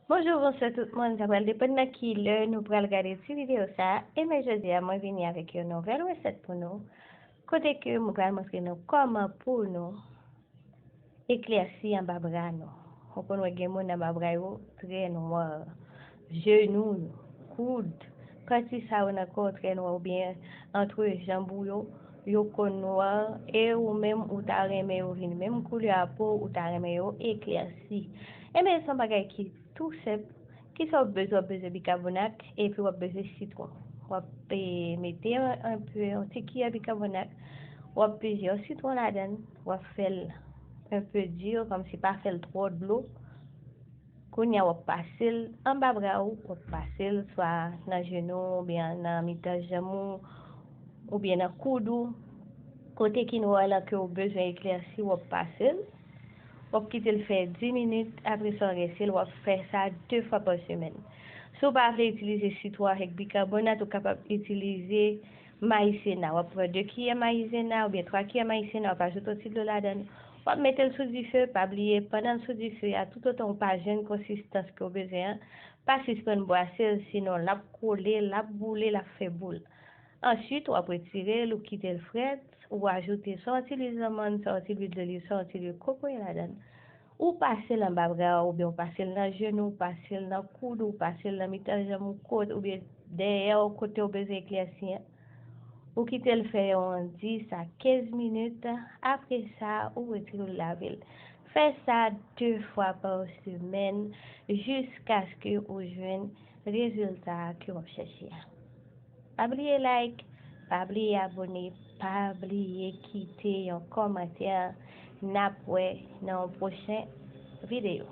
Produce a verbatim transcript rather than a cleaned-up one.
Bonjou, bonswa tout moun. Sa pral depann nan ki lè nou pral gade ti videyo sa a. E men jodi a, mwen vini avèk yon nouvèl resèt pou nou. Kote ke mwen pral montre nou kòman pou nou eklèsi anba bra nou. Ou konn wè gen moun anba bra yo trè nwa. Jenou, koud, pati sa yo nan kò trè nwa oubyen antre janm ou yo, yo konn nwa, e ou menm ou ta renmen yo vin menm koulè a po, ou ta renmen yo eklèsi. Enben, se yon bagay ki tou senp. Kisa w bezwen? W ap bezwen bikabonat, epi w ap bezwen sitwon. W ap, e, mete yon, yon pe, yon ti kiyè bikabonat, w ap peze yon sitwon ladan l, w ap fè l yon pe di, kòmsi pa fè l twò dlo. Kounye a, w ap pase l anba bra w, w ap pase l swa nan jenou w, oubyen nan mitan janm ou, oubyen nan koud ou. Kote ki nwa lan ke w bezwen eklèsi, w ap pase l. W ap kite l fè dis minit, apre sa w rese l, w ap fè sa de fwa pa semèn. Si w pa vle itilize sitwon avèk bikabonat, ou kapab itilize mayisena. W ap pran de kiyè mayisena oubyen twa kiyè mayisena, w ap ajoute yon ti dlo ladan l. W ap mete l sou dife, pa bliye, pandan l sou dife a, toutotan ou pa jwenn konsistans ke w bezwen an, pa sispann bwase l, sinon l ap kole, l ap boule, l ap fè boul. Answit, w ap retire l, ou kite l frèt, ou ajoute swa yon ti lwil zanmann, swa yon ti lwil doliv, swa yon ti lwil kokoye ladan l. Ou pase l anba bra w, oubyen ou pase l nan jenou, ou pase l nan koud ou, ou pase l nan mitan janm ou, kot, oubyen dèyè w, kote w bezwen eklèsi an. Ou kite l fè yon dis a kenz minit, apre sa, ou retire l lave l. Fè sa de fwa pa semèn jiskaske ou jwenn rezilta ke w ap chèche a. Pa bliye like, pa bliye abone, pa bliye kite yon kòmantè. N ap wè nan yon pwochen videyo.